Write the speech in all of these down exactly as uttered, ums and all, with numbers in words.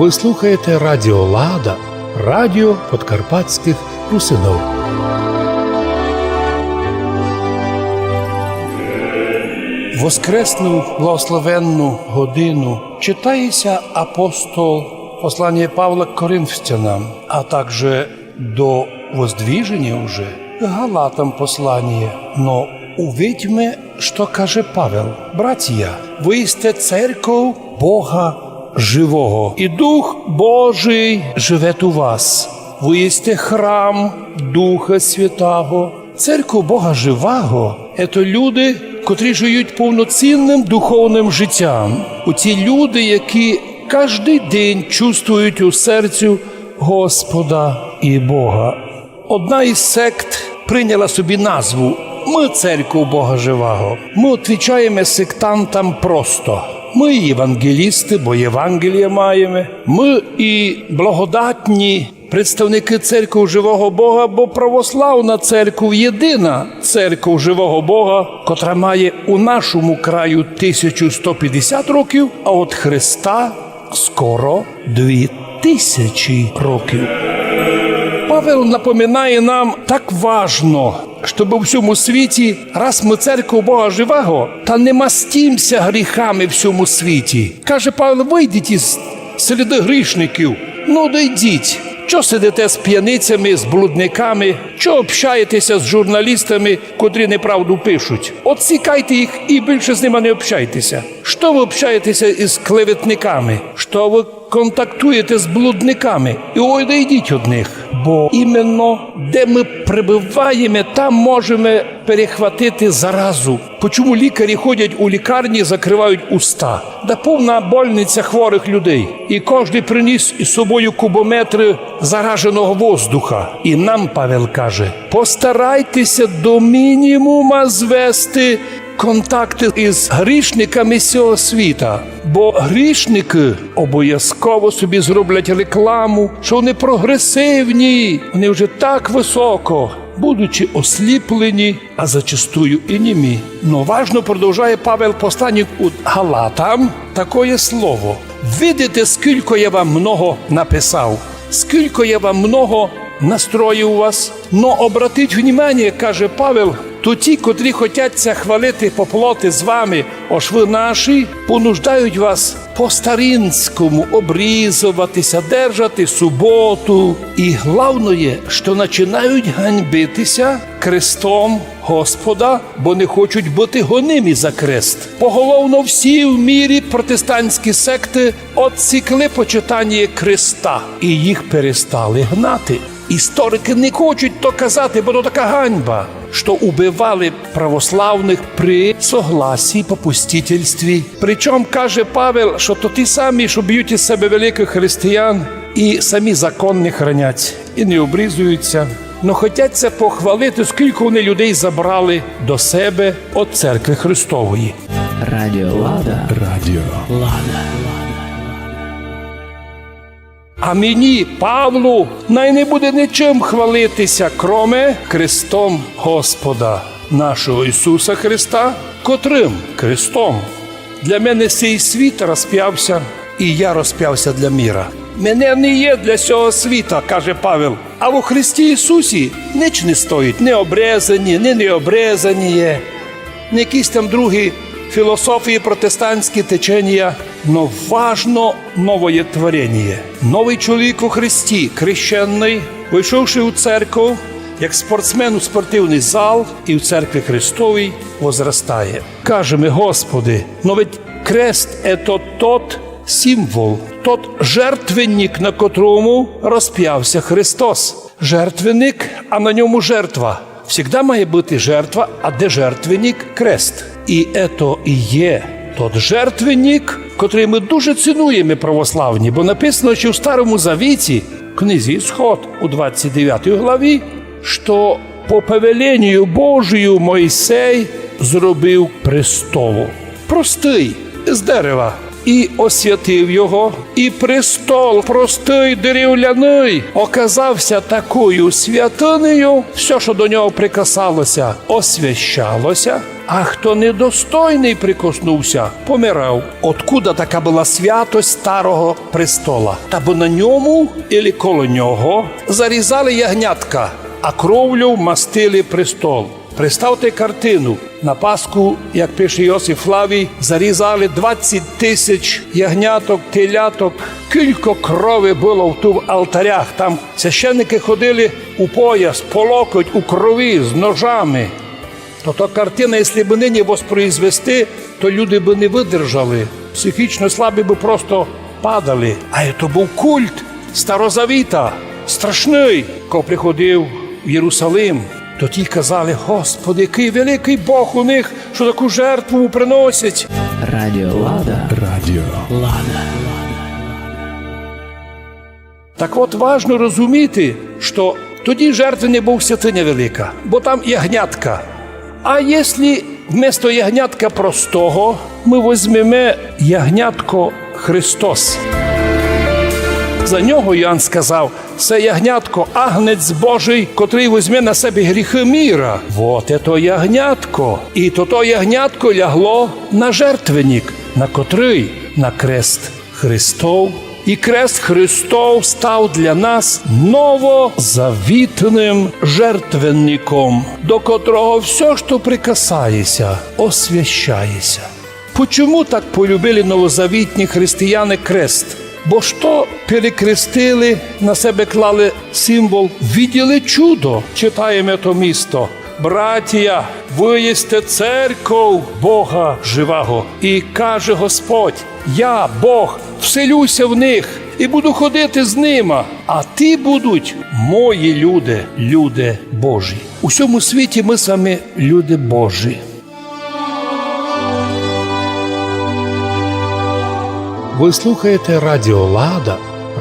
Вы слухаєте Радіо Лада, радіо подкарпатськых русинов. Воскресну благословенну годину читає ся апостол, посланіє Павла к Коринфянам, а также до Воздвиженя уже, Галатам посланіє. Но увидьме, што каже Павел: Братія, вы єсте церков Бога живого, і Дух Божий живет у вас. Вы єсте храм Духа Святаго. Церков Бога живаго — ето люди, котрі жиють повноцінным духовным житям. Оці люди, які каждый день чувствують у серцю Господа і Бога. Одна із сект прийняла собі назву: «Мы церков Бога живаго». Мы отвічаєме сектантам просто: мы євангелісты, бо Євангеліє маєме. Мы і благодатні представникы церкви живого Бога, бо православна церков єдина церков живого Бога, котра має у нашому краю тисячу сто пятдесят років, а од Христа скоро дві тисячі років. Павел напоминає нам: так важно, щоб у всьому світі, раз мы церков Бога живого, та не мастімся гріхами в всьому світі. Каже Павел: выйдіть із середы грішників. Ну, дойдіть. Чо сидите з п'яницями, з блудниками? Чо общаєтеся з журналістами, котрі неправду пишуть? Отсікайте їх і більше з ними не общайтеся. Што вы общаєтеся із клеветниками? Што вы контактуєте з блудниками? І ой, да йдіть од них. Бо іменно де мы пребываєме, там можеме перехватити заразу. Почому лікарі ходять у лікарні, закривають уста? Да повна больниця хворых людей. І кождый приніс із собою кубометры зараженого воздуха. І нам Павел каже: постарайтеся до мінімума звести контакты із грішниками сього світа. Бо грішникы обовязково собі зроблять рекламу, што вони прогресивні, вони вже так высоко, будучи осліплені, а зачастую і німі. Но важно, продовжає Павел посланню у Галатам такоє слово: «Видите, скілько я вам много написав, скілько я вам много настроїв вас. Но обратіть внимание, — каже Павел, — то ті, котрі хотять ся хвалити по плоти з вами, ож вы наші, понуждають вас по-старинському обрізовати ся, держати суботу. І главноє, што начинають ганьбити ся крестом Господа, бо не хочуть быти гонимі за крест». Поголовно всі в мірі протестантські секты отсікли почитаніє креста і їх перестали гнати. Історикы не хочуть то казати, бо то така ганьба, што убивали православных при согласі, попустительстві. Причом каже Павел, што то ті самі, што бють із себе великых християн, і самі закон не хранять, і не обрізують ся, но хотять ся похвалити, скілько вони людей забрали до себе од церкви Христової. Радіо Лада. Радіо Лада. А мені, Павлу, най не буде ничим хвалити ся, кроме крестом Господа нашого Ісуса Христа, котрым крестом для мене сей світ розпяв ся, і я розпяв ся для міра. Мене не є для сього світа, каже Павел, а во Христі Ісусі нич не стоїть, ні обрезаніє, ні необрезаніє, ні якісь там другі філософії, протестантські теченія, но важно новоє твореніє. Новый чоловік у Христі, крещеный, войшовши у церков, як спортсмен у спортивный зал, і в церкви Христовій возрастає. Кажеме: Господи, но ведь крест — ето тот символ, тот жертвенник, на котрому розпяв ся Христос. Жертвенник, а на ньому жертва. Всегда має быти жертва, а де жертвенник? Крест. І ето і є тот жертвенник, котрый мы дуже цінуєме, православні, бо написано ще в Старому Завіті, в книзі Ісход, у двадцять девятій главі, што по повеленію Божію Мойсей зробив престол. Простый, з дерева. І освятив його, і престол, простый, деревляный, оказав ся такою святынею, всьо, што до нього прикасало ся, освящало ся, А хто недостойный прикоснувся, помирав. Откуда така была святость старого престола? Та бо на ньому или коло нього зарізали ягнятка, а кровлю мастили престол. Представте картину. На Пасху, як пише Йосиф Флавій, зарізали двадцять тисяч ягняток, теляток. Кілько крови было в ту алтарях. Там священники ходили у пояс, по локоть у крові, з ножами. То, то картина, если бы нині воспроизвести, то люди бы не выдержали. Психічно слабі бы просто падали. А то быв культ Старозавіта, страшный. Ко приходив в Єрусалим, то ті казали: «Господи, якый великый Бог у них, што таку жертву приносять». Радіо Лада. Радіо Лада. Так от важно розуміти, што тоді жертвенник быв святыня велика, бо там ягнятка. А если вместо ягнятка простого мы возьмеме ягнятко Христос? За нього Йоанн сказав: «Се ягнятко, агнець Божий, котрый возьме на себе гріхы міра». Вот ето ягнятко. І то, то ягнятко лягло на жертвенник, на котрый? На крест Христов. І крест Христов став для нас новозавітным жертвенником, до котрого всьо, што прикасається, освящається. Почому так полюбили новозавітні християни крест? Бо што перекрестили, на себе клали символ, виділи чудо, читаєме то місто. Братія, вы єсте церков Бога живаго. І каже Господь: «Я, Бог, вселюся в них і буду ходити з нима, а ті будуть мої люди, люди Божі». У сьому світі мы з вами люди Божі. Вы слухаєте Радіо Лада,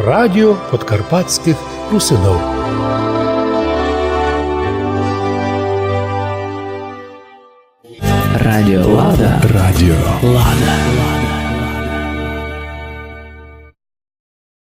радіо подкарпатськых русинов. Радіо Лада. Радіо Лада.